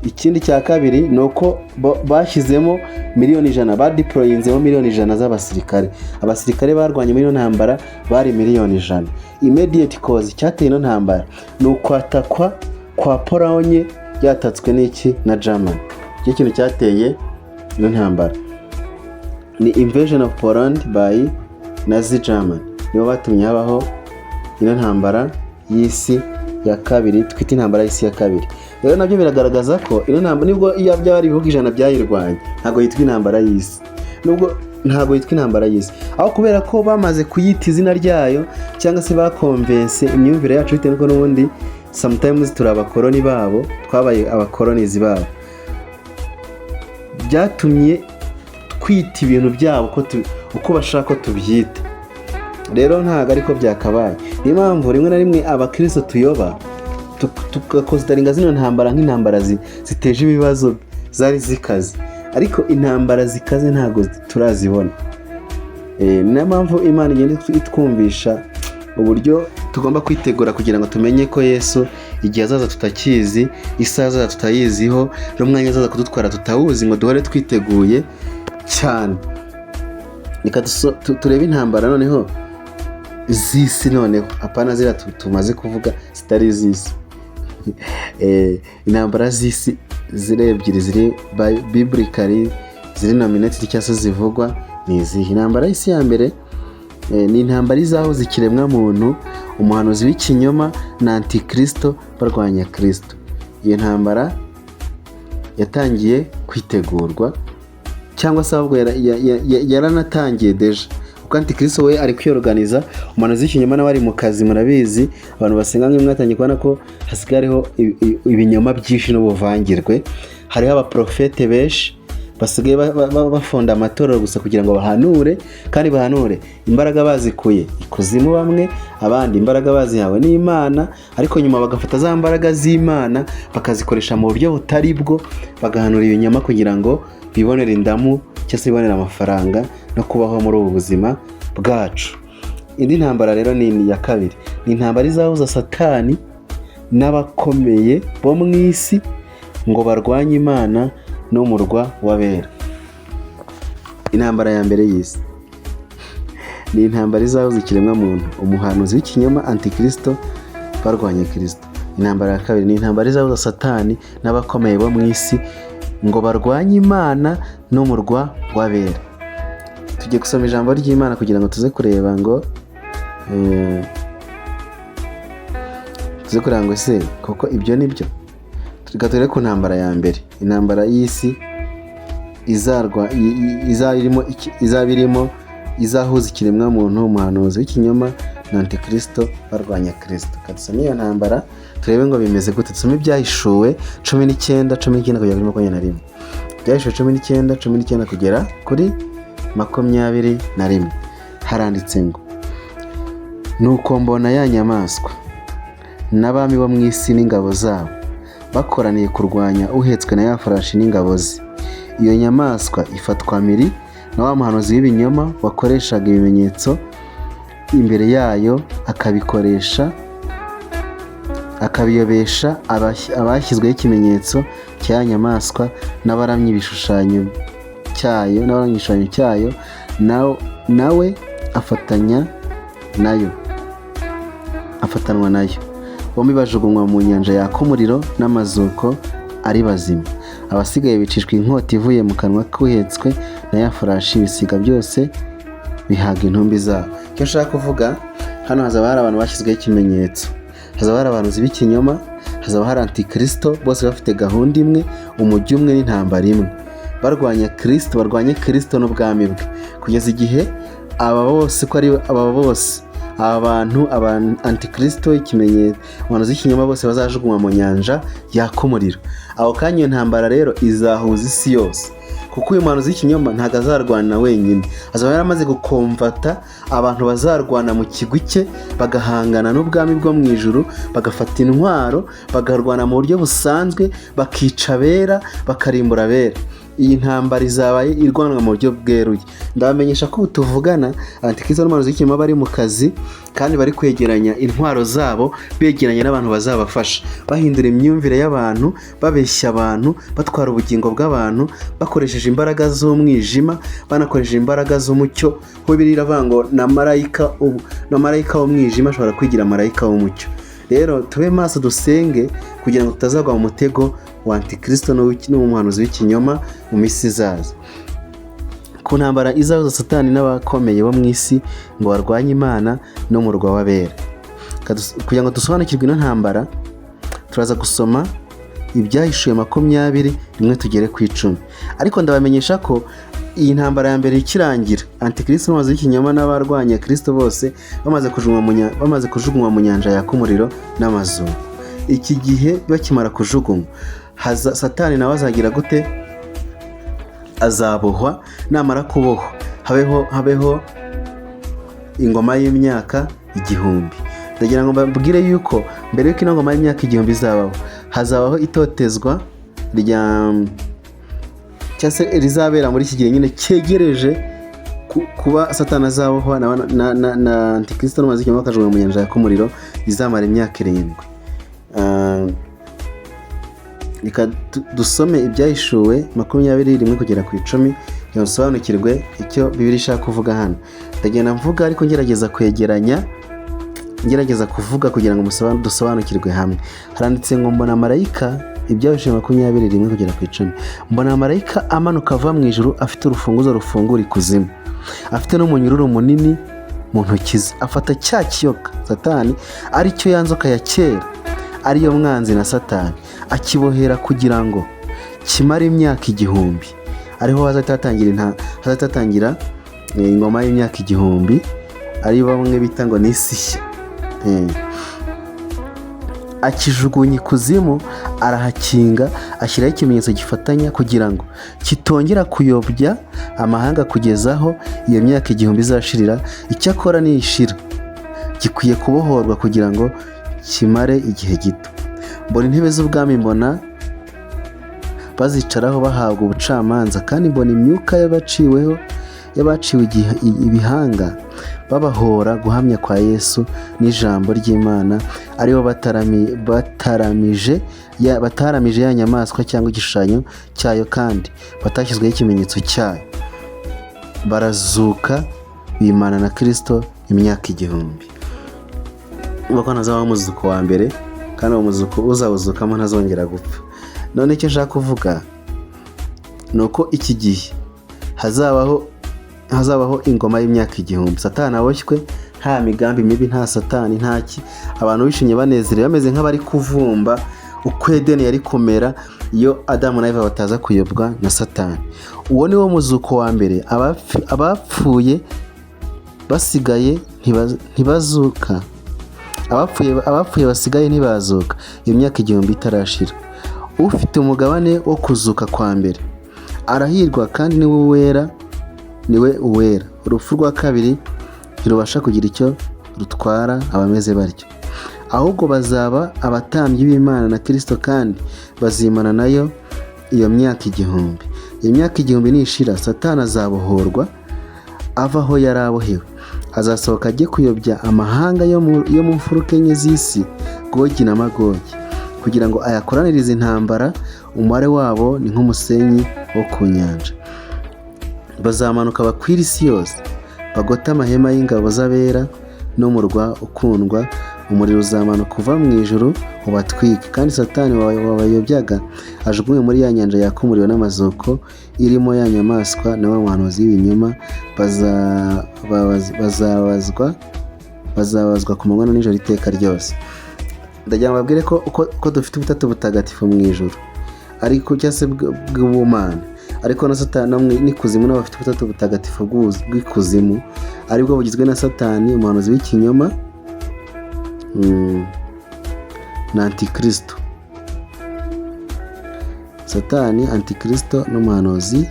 Ikindi cya kabiri ni uko bashyizemo miliyoni 100, badeployinzemo miliyoni 100 z'abasirikare. Abasirikare barwanye muri iyo ntambara bari miliyoni 100. Immediate cause, cyateye ino ntambara, ni ukwatakwa kwa Polonye yatatswe n'iki? Na Germany. Icyo kintu cyateye ino ntambara ni invasion of Poland by Nazi Germany. Nibo batumye habaho ino ntambara y'isi ya kabiri, twita intambara y'isi ya kabiri. Rero nabyo biragaragaza ko ino ntambara, nubwo iyo byaba ari ibihugu 100 byayirwanya, ntabwo yitwa intambara y'isi, nubwo ntabwo yitwa intambara y'isi, aho kubera ko bamaze kuyita izina ryayo cyangwa se bakonvense imyumvire yacu, bitewe n'uko n'ubundi sometimes turi abakoroni babo, twabaye abakoronizi babo, byatumye twita ibintu byabo uko bashaka ko tubyita. Rero ntabwo ariko byakabaye. Niyo mpamvu rimwe na rimwe abakristo tuyoba, tugaconsideringa zino ntambara nk'intambara ziteje ibibazo, zari zikaze, ariko intambara zikaze ntabwo turazibona. Niyo mpamvu Imana igenda itwumvisha uburyo tugomba kwitegura kugira ngo tumenye ko Yesu igihe azaza tutakizi, isaha azaza tutayiziho, n'umwanya azaza kudutwara tutawuzi, ngo duhore twiteguye cyane. Reka turebe intambara noneho z'isi, noneho apana ziriya tumaze kuvuga zitari iz'isi. Intambara z'isi ziri ebyiri ziri biblically, ziri nominated cyangwa se zivugwa, ni izihe? Intambara y'isi ya mbere ni intambara izahuza ikiremwamuntu, umuhanuzi w'ikinyoma na antikristo barwanya Kristo. Iyo ntambara yatangiye kwitegurwa, cyangwa se ahubwo yaranatangiye déjà, kuko antikristo we ari kwiyorganiza, umuhanuzi w'ikinyoma nawe ari mu kazi. Murabizi, abantu basenga nk'imwe mwatangiye kubona ko hasigaye hariho ibinyoma byinshi n'ubuvangirwe. Hariho abaprofete benshi basigaye bafonda amatorero gusa kugira ngo bahanure, kandi bahanure imbaraga bazikuye ikuzimu bamwe, abandi imbaraga bazihawe n'Imana, ariko nyuma bagafata za mbaraga z'Imana bakazikoresha mu buryo butari bwo, bagahanura ibinyoma kugira ngo bibonere indamu cyangwa se bibonere amafaranga no kubaho muri ubu buzima bwacu. Indi ntambara rero ni iya kabiri, ni intambara izahuza Satani n'abakomeye bo mu isi ngo barwanye Imana n'umurwa w'abera. Intambara ya mbere y'isi ni intambara izahuza ikiremwamuntu, umuhanuzi w'ikinyoma, antikristo barwanya Kristo. Intambara ya kabiri ni intambara izahuza Satani n'abakomeye bo mu isi ngo barwanye Imana n'umurwa w'abera. Tugiye gusoma ijambo ry'Imana kugira ngo tuze kureba ngo ese koko ibyo ni byo. Reka turebe ku ntambara ya mbere, intambara y'isi izarwa izaba irimo izahuza ikiremwamuntu, umuhanuzi w'ikinyoma na antikristo barwanya Kristo. Reka dusome iyo ntambara turebe ngo bimeze gute. Dusome Ibyahishuwe 19, 19 kugera kuri 21. Ibyahishuwe 19, 19 kugera kuri 21, haranditse ngo: "Nuko mbona ya nyamaswa n'abami bo mu isi n'ingabo zabo bakoraniye kurwanya uhetswe na ya farashi n'ingabo ze. Iyo nyamaswa ifatwa mpiri na wa muhanuzi w'ibinyoma wakoreshaga ibimenyetso imbere yayo, akabikoresha akabiyobesha abashyizweho ikimenyetso cya ya nyamaswa n'abaramya ibishushanyo cyayo n'abaramya igishushanyo cyayo, nawe afatanya nayo, afatanwa nayo. Bombi bajugunywa mu nyanja yaka umuriro n'amazuko ari bazima. Abasigaye bicishwa inkota ivuye mu kanwa k'uhetswe na ya farashi, ibisiga byose bihaga intumbi zabo." Icyo nshaka kuvuga hano, hazaba hari abantu bashyizweho ikimenyetso, hazaba hari abahanuzi b'ikinyoma, hazaba hari antikristo, bose bafite gahunda imwe, umujyi umwe n'intambara imwe, barwanya Kristo, barwanya Kristo n'ubwami bwe, kugeza igihe aba bose, ko ari aba bose, Aba bantu, aba antikristo, ikimenyetso, umuhanuzi w'ikinyoma, bose bazajugunywa mu nyanja yaka umuriro. Aho kanya iyo ntambara rero izahuza isi yose, kuko uyu muhanuzi w'ikinyoma ntabwo azarwana wenyine, azaba yaramaze gukomvata abantu bazarwana mu kigwi cye, bagahangana n'ubwami bwo mu ijuru, bagafata intwaro, bakarwana mu buryo busanzwe, bakica abera, bakarimbura abera. Iyi ntambara izaba irwanwa mu buryo bweruye. Ndabamenyesha ko ubu tuvugana antikristo n'umuhanuzi w'ikinyoma bari mu kazi kandi bari kwegeranya intwaro zabo, begeranya n'abantu bazabafasha, bahindura imyumvire y'abantu, babeshya abantu, batwara ubugingo bw'abantu bakoresheje imbaraga z'umwijima, banakoresheje imbaraga z'umucyo. Kuko Bibiliya iravuga ngo na marayika w'umwijima ashobora kwigira marayika w'umucyo. Rero tube maso, dusenge kugira ngo tutazagwa mu mutego wa antikristo n'umuhanuzi w'ikinyoma mu minsi izaza. Ku ntambara izahuza Satani n'abakomeye bo mu isi ngo barwanye Imana n'umurwa w'abera. Kugira ngo dusobanukirwe ino ntambara, turaza gusoma Ibyahishuwe 20:1 tugere ku 10. Ariko ndabamenyesha ko iyi ntambara ya mbere ikirangira, antikristo n'umuhanuzi w'ikinyoma n'abarwanya Kristo bose bamaze kujugunywa mu nyanja yaka umuriro n'amazuku, iki gihe bakimara kujugunywa, Satani nawe azagira gute? Azabohwa. Namara kubohwa, habeho ingoma y'imyaka 1000. Ndagira ngo mbabwire yuko mbere y'uko ino ngoma y'imyaka 1000 izabaho, hazabaho itotezwa rya cyangwa se rizabera muri iki gihe nyine cyegereje kuba Satani azabohwa na antikristo n'umuhanuzi w'ikinyoma, bakajugunywa mu nyanja yaka umuriro, izamara imyaka 7. Reka dusome Ibyahishuwe 20:1 kugera ku 10 kugira ngo dusobanukirwe icyo Bibiliya ishaka kuvuga hano. Ndagenda mvuga ariko ngerageza kwegeranya, ngerageza kuvuga kugira ngo dusobanukirwe hamwe. Haranditse ngo: "Mbona marayika", Ibyahishuwe 20:1 kugera ku 10, "mbona marayika amanuka ava mu ijuru, afite urufunguzo rufungura ikuzimu, afite n'umunyururu munini mu ntoki ze. Afata cya kiyoka, Satani, aricyo ya nzoka ya kera, ariyo mwanzi na Satani, akibohera kugira ngo kimare imyaka 1000." Ariho hazahita hatangira ingoma y'imyaka 1000, ari bamwe bita ngo ni isi nshya. "Akijugunya ikuzimu, arahakinga, ashyiraho ikimenyetso gifatanya kugira ngo kitongera kuyobya amahanga kugeza aho iyo myaka 1000 izashirira. Icyakora nishira, gikwiye kubohorwa kugira ngo kimare igihe gito. Mbona intebe z'ubwami, mbona bazicaraho bahabwa ubucamanza, kandi mbona imyuka y'abaciwe ibihanga babahora guhamya kwa Yesu n'ijambo ry'Imana, aribo bataramije ya nyamaswa cyangwa igishushanyo cyayo, kandi batashyizweho ikimenyetso cyayo. Barazuka, bimana na Kirisito imyaka 1000." Urumva ko hazabaho umuzuko wa mbere, kandi uwo muzuko uzawuzukamo ntazongera gupfa. None icyo nshaka kuvuga ni uko iki gihe hazabaho ingoma y'imyaka 1000, Satani aboshywe, nta migambi mibi, nta Satani, nta ki, abantu bishimye, banezerewe, bameze nk'abari kuvumba uko Edeni yari kumera iyo Adamu na Eva bataza kuyobwa na Satani. Uwo ni wo muzuko wa mbere. Abapfuye basigaye ntibazuka, abapfuye basigaye ntibazuka iyo myaka 1000 itarashira. Ufite umugabane wo kuzuka kwa mbere arahirwa, kandi niwe uwera, niwe uwera. Urupfu rwa kabiri ntirubasha kugira icyo rutwara abameze batyo, ahubwo bazaba abatambyi b'Imana na Kirisito, kandi bazimana nayo iyo myaka 1000. Iyo myaka 1000 nishira, Satani azabohorwa ava aho yari abohewe, azasohoka ajye kuyobya amahanga yo mu mfuruka enye z'isi, Gogi na Magogi, kugira ngo ayakoranirize intambara. Umubare wabo ni nk'umusenyi wo ku nyanja. Bazamanuka bakwira isi yose, bagote amahema y'ingabo z'abera n'umurwa ukundwa. Umuriro uzamanuka uva mu ijuru ubatwike, kandi Satani wabayobyaga ajugunywe muri ya nyanja yaka umuriro n'amazuko, irimo ya nyamaswa na wa muhanuzi w'ibinyoma. Bazabazwa ku manywa na nijoro iteka ryose. Ndagira ngo mbabwire ko uko dufite ubutatu butagatifu mu ijuru, ariko cyangwa se bw'ubumana. Ariko na Satani n'ikuzimu nabo bafite ubutatu butagatifu bw'ikuzimu, aribwo bugizwe na Satani, umuhanuzi w'ikinyoma na Antikristo. Satani, Antikristo n'umuhanuzi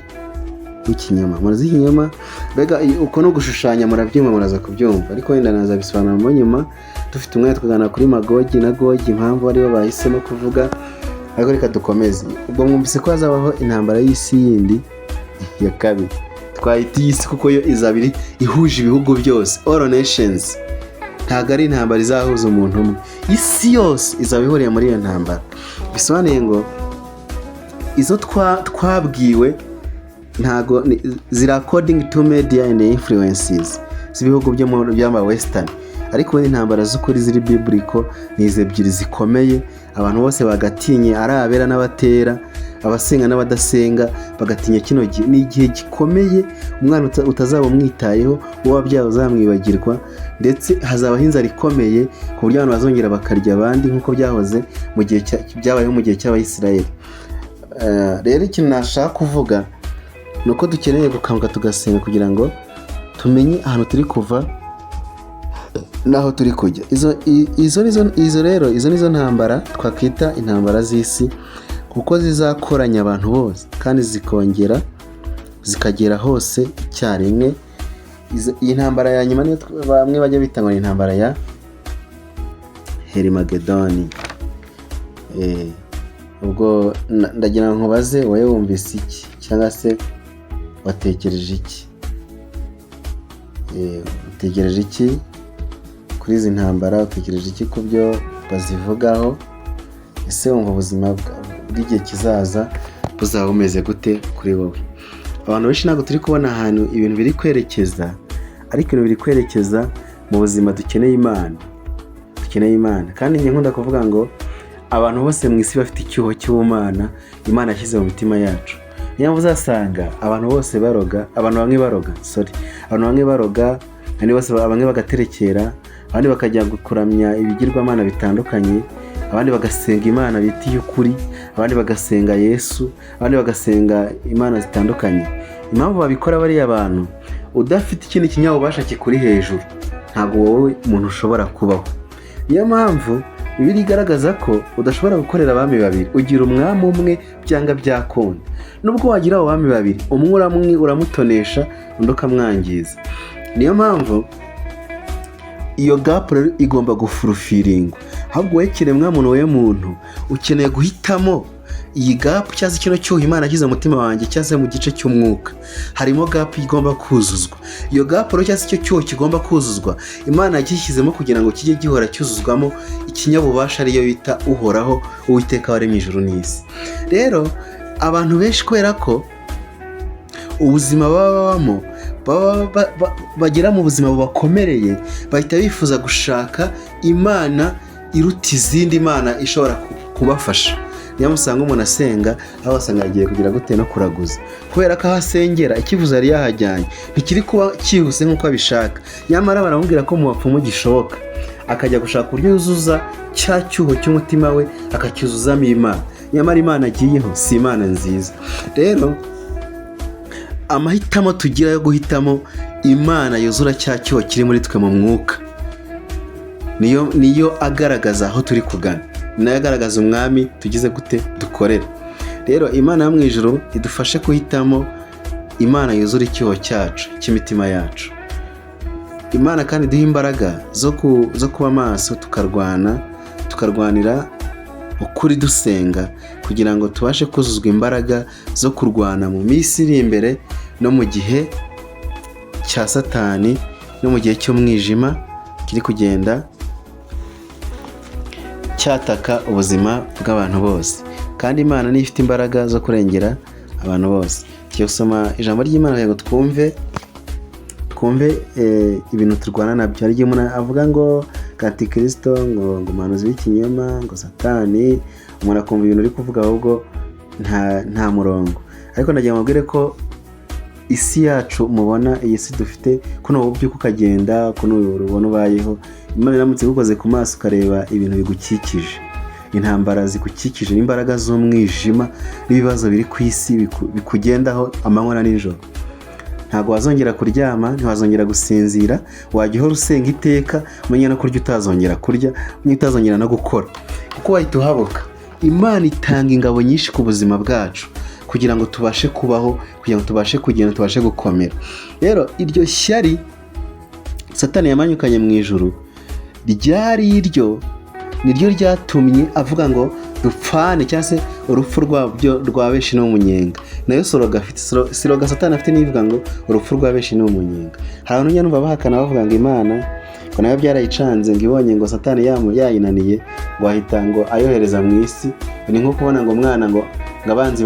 w'ikinyoma. Umuhanuzi w'ikinyoma, mbega uko no gushushanya, murabyumva, muraza kubyumva, ariko wenda nazabisobanura nyuma dufite umwanya, tukaganira kuri Magogi na Gogi, impamvu aribo bahisemo kuvuga. Ariko reka dukomeze. Ubwo mwumvise ko hazabaho intambara y'isi yindi ya kabiri, twayita iy'isi kuko yo izaba iri ihuje ibihugu byose, all nations. Ntabwo ari intambara izahuza umuntu umwe, isi yose izaba ihuriye muri iyo ntambara. Bisobanuye ngo izo twabwiwe ntago ziri according to media and influences z'ibihugu byo mu by'ama western, ariko ubundi intambara z'ukuri ziri biblical ni izi ebyiri zikomeye, abantu bose bagatinye, ari abera n'abatera, abasenga n'abadasenga bagatinya. Kino gihe ni igihe gikomeye, umwana utazaba umwitayeho, uwo wabyaye uzamwibagirwa, ndetse hazabaho inzara ikomeye ku buryo abantu bazongera bakarya abandi nk'uko byahoze mu gihe byabayeho mu gihe cy'Abayisiraheli. Rero ikintu nashaka kuvuga ni uko dukeneye gukanguka, tugasenga kugira ngo tumenye ahantu turi kuva n'aho turi kujya. Izo izo nizo, izo rero izo nizo ntambara twakwita intambara z'isi, kuko zizakoranya abantu bose kandi zikongera zikagera hose icyarimwe. Iyi ntambara ya nyuma niyo bamwe bajya bita ngo ni intambara ya Herimagedoni. Ubwo ndagira ngo nkubaze, wowe wumvise iki cyangwa se watekereje iki? Utegereje iki kuri izi ntambara? Utegereje iki ku byo bazivugaho? Ese wumva ubuzima bw'igihe kizaza buzaba bumeze gute kuri wowe? Abantu benshi ntabwo turi kubona ahantu ibintu biri kwerekeza, ariko ibintu biri kwerekeza mu buzima dukeneye Imana, dukeneye Imana. Kandi njye nkunda kuvuga ngo abantu bose mu isi bafite icyuho cy'ubumana Imana yashyize mu mitima yacu. Niyo mpamvu uzasanga abantu bose baroga, abantu bamwe baroga, sorry, abantu bamwe baroga, abandi bose, bamwe bagaterekera, abandi bakajya kuramya ibigirwamana bitandukanye, abandi bagasenga Imana bita iy'ukuri, abandi bagasenga Yesu, abandi bagasenga imana zitandukanye. Impamvu babikora bariya bantu, udafite ikindi kinyabubasha kikuri hejuru ntabwo wowe umuntu ushobora kubaho. Niyo mpamvu Bibiliya igaragaza ko udashobora gukorera abami babiri, ugira umwami umwe byanga byakunda. Nubwo wagira abo bami babiri, umwe uramutonesha, undi ukamwangiza. Niyo mpamvu iyo gap rero igomba gufulfillingwa. Ahubwo wowe kiremwa muntu, wowe muntu ukeneye guhitamo iyi gap cyangwa se kino cyuho Imana yashyize mu mutima wanjye, cyangwa se mu gice cy'umwuka harimo gap igomba kuzuzwa. Iyo gap rero cyangwa se icyo cyuho kigomba kuzuzwa, Imana yagishyizemo kugira ngo kijye gihora cyuzuzwamo ikinyabubasha, ariyo bita Uhoraho Uwiteka waremye ijuru n'isi. Rero abantu benshi, kubera ko ubuzima baba babamo, baba bagera mu buzima bubakomereye, bahita bifuza gushaka imana iruta izindi mana ishobora kubafasha. Niyo usanga umuntu asenga, aho wasanga yagiye kugira gute no kuraguza, kubera ko aho asengera icyifuzo yari yahajyanye ntikiri kuba cyihuse nk'uko abishaka, nyamara baramubwira ko mu bapfumu gishoboka, akajya gushaka uburyo yuzuza cya cyuho cy'umutima we, akacyuzuzamo Imana, nyamara Imana agiyeho si Imana nziza. Rero amahitamo tugira yo guhitamo Imana yuzura cya cyuho kiri muri twe mu mwuka niyo agaragaza aho turi kugana, ni nayo agaragaza umwami tugize gute dukorera. Rero Imana yo mu ijuru idufashe guhitamo Imana yuzura icyuho cyacu cy'imitima yacu. Imana kandi iduha imbaraga zo kuba maso, tukarwana, tukarwanira ukuri dusenga, kugira ngo tubashe kuzuzwa imbaraga zo kurwana mu minsi iri imbere, no mu gihe cya Satani, no mu gihe cy'umwijima kiri kugenda cyataka ubuzima bw'abantu bose. Kandi Imana niyo ifite imbaraga zo kurengera abantu bose. Tugiye gusoma ijambo ry'Imana kugira ngo twumve ibintu turwana nabyo. Hari igihe umuntu avuga ngo antikirisito, ngo umuhanuzi w'ikinyoma, ngo Satani, umuntu akumva ibintu uri kuvuga ahubwo nta murongo. Ariko ndagira ngo mbabwire ko isi yacu mubona, iyi si dufite, kuno ubyuka ukagenda, kuno ubona ubayeho, Imana iramutse igukoze ku maso ukareba ibintu bigukikije. Intambara zigukikije n'imbaraga z'umwijima n'ibibazo biri ku isi bikugendaho amanywa na nijoro. Ntabwo wazongera kuryama, ntiwazongera gusinzira, wajya uhora usenga iteka, umenya no kurya utazongera kurya, umenya utazongera no gukora, kuko wahita uhabuka. Imana itanga ingabo nyinshi ku buzima bwacu kugira ngo tubashe kubaho, kugira ngo tubashe kugenda, tubashe gukomera. Rero iryo shyari Satani yamanyukanye mu ijuru ryari iryo, niryo ryatumye avuga ngo dupfane, cyangwa se urupfu rwabyo rwa benshi ni umunyenga. Nayo slogan afite, slogan Satani afite nivuga ngo urupfu rwa benshi ni umunyenga. Hari abantu njya numva bahakana, bavuga ngo Imana ngo nayo byarayicanze, ngo ibonye ngo Satani yayinaniye, ngo ahita ngo ayohereza mu isi. Ni nko kubona ngo umwana ngo abanzi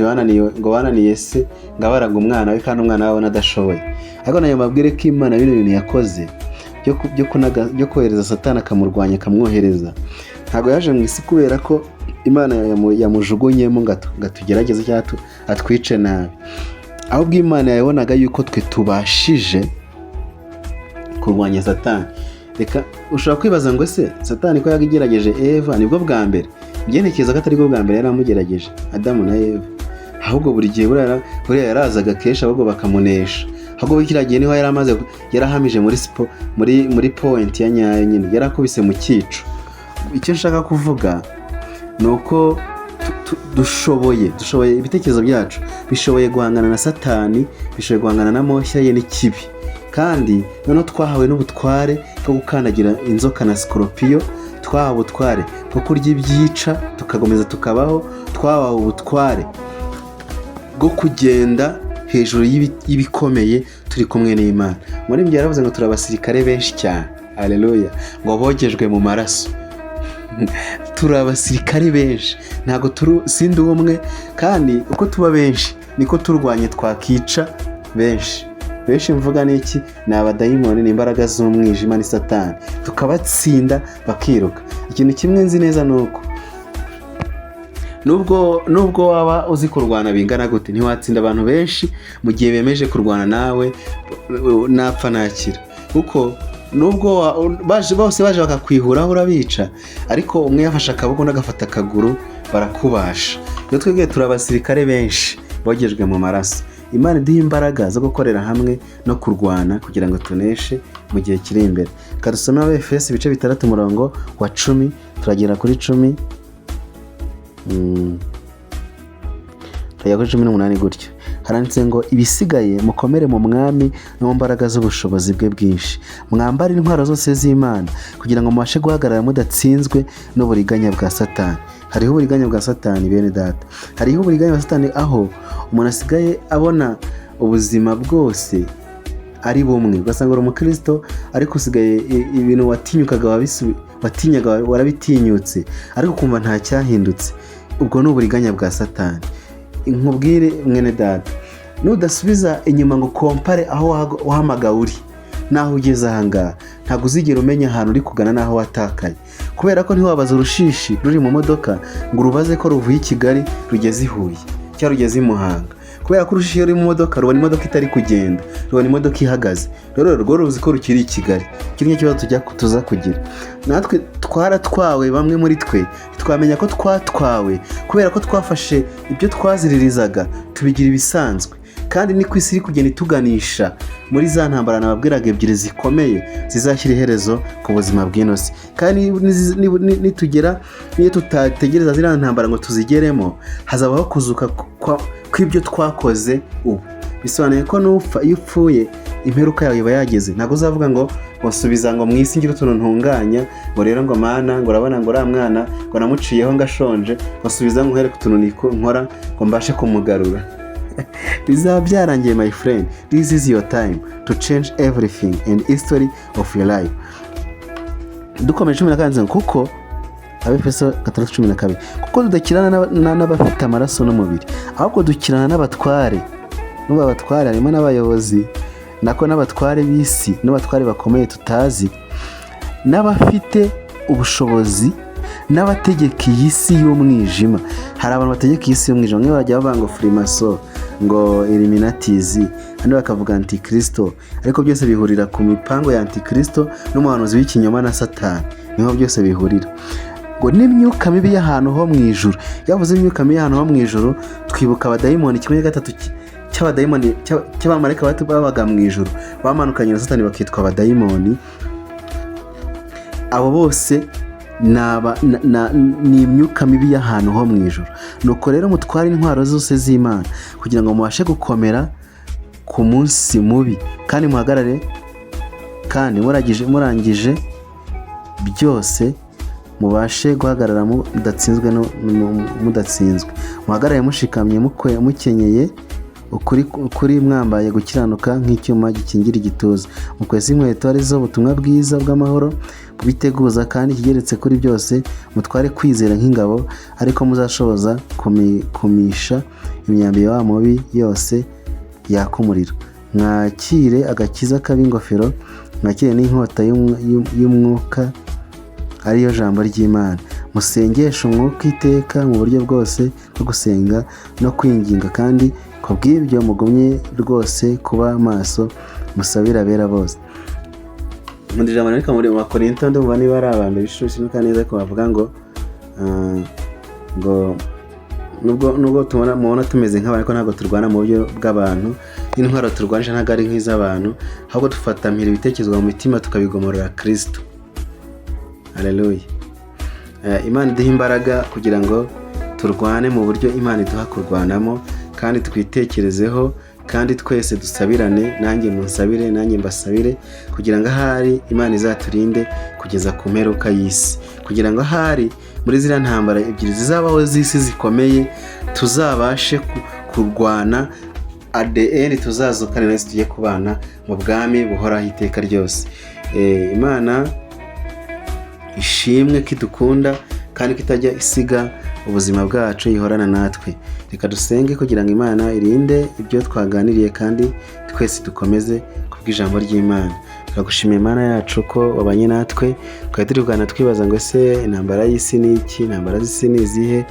bananiye, ngo bananiye se, ngo abaraga umwana we kandi umwana we abona adashoboye. Ariko nayo mabwire ko Imana bino bintu yakoze byo kohereza Satani akamurwanya, akamwohereza, ntabwo yaje mu isi kubera ko Imana yamujugunyemo ngo atugerageze cyangwa atwice nabi. Ahubwo Imana yabonaga yuko twe tubashije kurwanya Satani. Reka, ushobora kwibaza ngo ese Satani ko yagerageje Eva nibwo bwa mbere? Njye ntekereza ko atari bwo bwa mbere yari amugerageje Adamu na Eva, ahubwo buri gihe buriya yarazaga kenshi, ahubwo bakamunesha. Ahubwo kiriya gihe niho yari amaze, yarahamije muri sipo, muri point ya nyayo nyine, yarakubise mu cyico. Icyo nshaka kuvuga ni uko dushoboye, ibitekerezo byacu bishoboye guhangana na Satani, bishoboye guhangana na moshya ye n'ikibi. Kandi noneho twahawe n'ubutware bwo gukandagira inzoka na sikoropiyo, twahawe ubutware bwo kurya ibyica tugakomeza tukabaho, twahawe ubutware bwo kugenda hejuru y'ibikomeye turi kumwe n'Imana. Muri ibyo yaravuze ngo turi abasirikare benshi cyane, aleluya, ngo bogejwe mu maraso. Turi abasirikare benshi, ntabwo turi sindi umwe. Kandi uko tuba benshi niko turwanye twakica benshi. Benshi mvuga ni iki? Ni abadayimoni, ni imbaraga z'umwijima, ni Satani, tukabatsinda bakiruka. Ikintu kimwe nzi neza ni uko nubwo waba uzi kurwana bingana gute, ntiwatsinda abantu benshi mu gihe bemeje kurwana nawe napfa nakira, kuko nubwo baje bose, baje bakakwihuraho urabica, ariko umwe yafashe akaboko undi agafata akaguru, barakubasha. Iyo twebwe turi abasirikare benshi bogejwe mu maraso, Imana iduha imbaraga zo gukorera hamwe no kurwana kugira ngo tuneshe mu gihe kiri imbere. Reka dusome Abefesi ibice 6, umurongo wa 10, turagera kuri 10, turagera kuri 18 gutyo. Haranditse ngo: "Ibisigaye mukomere mu Mwami no mu mbaraga z'ubushobozi bwe bwinshi, mwambare intwaro zose z'Imana kugira ngo mubashe guhagarara mudatsinzwe n'uburiganya bwa Satani." Hariho uburiganya bwa Satani, bene data, hariho uburiganya bwa Satani, aho umuntu asigaye abona ubuzima bwose ari bumwe, ugasanga uri umukristo ariko usigaye ibintu watinyukaga watinyaga warabitinyutse, ariko ukumva nta cyahindutse. Ubwo ni uburiganya bwa Satani. Nkubwire mwene data, nudasubiza inyuma ngo compare aho wahamagawe uri n'aho ugeze ahangaha, ntabwo uzigera umenya ahantu uri kugana n'aho watakaye, kubera ko ntiwabaza urushishi ruri mu modoka ngo urubaze ko ruvuye i Kigali rugeze i Huye cyangwa rugeze i Muhanga, kubera ko urushishi iyo ruri mu modoka rubona imodoka itari kugenda, rubona imodoka ihagaze. Rero rwo ruzi ko rukiri i Kigali. Iki nicyo kibazo tujya tuza kugira natwe. Twaratwawe, bamwe muri twe twamenya ko twatwawe, kubera ko twafashe ibyo twaziririzaga tubigira ibisanzwe. Kandi ni ku isi iri kugenda ituganisha muri za ntambara nababwiraga ebyiri zikomeye zizashyira iherezo ku buzima bw'ino si. Kandi nitugera, niyo tutategereza ziriya ntambara ngo tuzigeremo, hazabaho kuzuka kw'ibyo twakoze ubu. Bisobanuye ko nupfa, iyo upfuye imperuka yawe iba yageze. Ntabwo uzavuga ngo subiza ngo mu isi ngire utuntu ntunganya, ngo rero ngo Mana, ngo urabona ngo uriya mwana ngo namuciyeho ngo ashonje, ngo subiza ngo nkwereke utuntu nkora ngo mbashe kumugarura. Bizaba byarangiye. My friend, this is your time to change everything and history of your life. Dukomeje 12, ngo kuko, Abefeso 6:12, "Kuko tudakirana n'abafite amaraso n'umubiri, ahubwo dukirana n'abatware." N'ubu abatware harimo n'abayobozi, nako n'abatware b'isi n'abatware bakomeye tutazi, n'abafite ubushobozi, n'abategeka iyi si y'umwijima. Hari abantu bategeka iyi si y'umwijima. Bamwe bajya bavuga ngo furimaso, ngo Illuminatis, abandi bakavuga antikirisito, ariko byose bihurira ku mipango ya antikirisito n'umuhanuzi w'ikinyoma na Satani, niho byose bihurira. Ngo n'imyuka mibi y'ahantu ho mu ijuru. Iyo bavuze imyuka mibi y'ahantu ho mu ijuru, twibuka abadayimoni. 1/3 cy'abadayimoni, cy'abamarayika babaga mu ijuru, bamanukanye na Satani bakitwa abadayimoni. Abo bose ni imyuka mibi y'ahantu ho mu ijuru. Nuko rero mutware intwaro zose z'Imana kugira ngo mubashe gukomera ku munsi mubi, kandi muhagarare, kandi murangije byose mubashe guhagarara mudatsinzwe. Mudatsinzwe, muhagarare mushikamye, mukenyeye ukuri, mwambaye gukiranuka nk'icyuma gikingira igituza, mukwese inkweto arizo butumwa bwiza bw'amahoro biteguza, kandi ikigeretse kuri byose mutware kwizera nk'ingabo, ariko muzashoboza kumisha imyambi ya wa mubi yose yaka umuriro. Mwakire agakiza k'ab'ingofero, mwakire n'inkota y'umwuka ariyo jambo ry'Imana. Musengeshe umwuka iteka mu buryo bwose bwo gusenga no kwinginga, kandi ku bw'ibyo mugumye rwose kuba maso musabire abera bose. Mu ijambo ariko muri Bakorinto, ndumva niba ari aba mbere ishuri, sinuka neza ko bavuga ngo ngo nubwo tubona mubona tumeze nk'abantu, ariko ntabwo turwana mu buryo bw'abantu, n'intwaro turwanisha ntabwo ari nk'iz'abantu, ahubwo dufata mpiri ibitekerezo mu mitima tukabigomorora Kirisito. Haleluya! Imana iduha imbaraga kugira ngo turwane mu buryo Imana iduha kurwanamo, kandi twitekerezeho, kandi twese dusabirane, nanjye munsabire, nanjye mbasabire, kugira ngo ahari Imana izaturinde kugeza ku mperuka y'isi, kugira ngo ahari muri ziriya ntambara ebyiri zizabaho z'isi zikomeye tuzabashe kurwana, at the end tuzazukane na Yesu, tujye kubana mu bwami buhoraho iteka ryose. Imana ishimwe ko idukunda kandi ko itajya isiga ubuzima bwacu, ihorana natwe. Reka dusenge kugira ngo Imana irinde ibyo twaganiriye kandi twese dukomeze kubw'ijambo ry'Imana. Turagushimiye Imana yacu ko wabanye natwe. Twari turi kuganira twibaza ngo: ese intambara y'isi ni iki? Intambara z'isi ni izihe?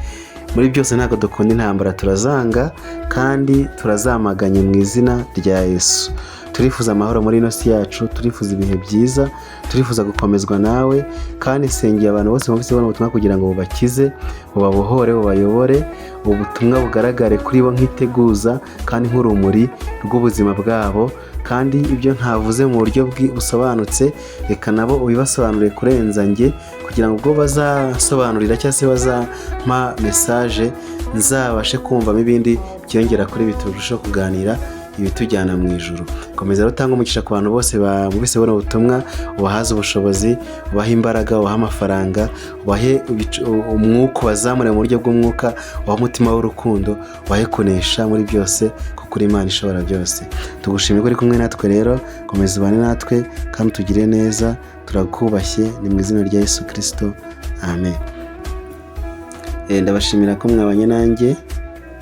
Muri byose ntabwo dukunda intambara, turazanga kandi turazamaganye mu izina rya Yesu. Turifuza amahoro muri ino si yacu, turifuza ibihe byiza, turifuza gukomezwa nawe. Kandi sengeye abantu bose bumvise buno ubutumwa kugira ngo bubakize, bubabohore, bubayobore, ubutumwa bugaragare kuri bo nk'iteguza kandi nk'urumuri rw'ubuzima bwabo. Kandi ibyo ntavuze mu buryo busobanutse, reka nabo ubibasobanurire kurenza njye, kugira ngo ubwo bazasobanurira cyangwa se bazampa message nzabashe kumvamo ibindi byiyongera kuri ibi, turusheho kuganira ibitujyana mu ijuru. Komeza rero utange umugisha ku bantu bose bumvise buno butumwa, ubahaze ubushobozi, ubahe imbaraga, ubahe amafaranga, ubahe umwuka, ubazamure mu buryo bw'umwuka, ubahe umutima w'urukundo, ubahe kunesha muri byose, kuko uri Imana ishobora byose. Tugushimiye ko uri kumwe natwe. Rero komeza ubane natwe kandi utugire neza. Turakubashye, ni mu izina rya Yesu Kirisito, amen. Ndabashimira ko mwabanye nanjye.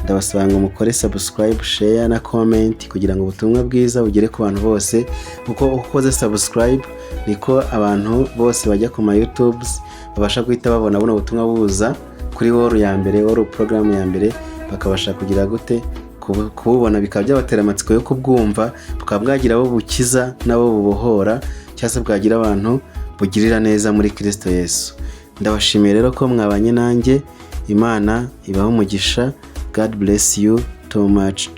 Ndabasaba ngo mukore subscribe, share na comment kugira ngo ubutumwa bwiza bugere ku bantu bose, kuko uko ukoze subscribe niko abantu bose bajya ku ma YouTubes babasha guhita babona buno butumwa buza kuri wall ya mbere, wall porogaramu ya mbere, bakabasha kugira gute? Kububona, bikaba byabatera amatsiko yo kubwumva, bukaba bwagira abo bukiza n'abo bubohora, cyangwa se bwagira abantu bugirira neza muri Kirisito Yesu. Ndabashimiye rero ko mwabanye nanjye. Imana ibahe umugisha. God bless you too much.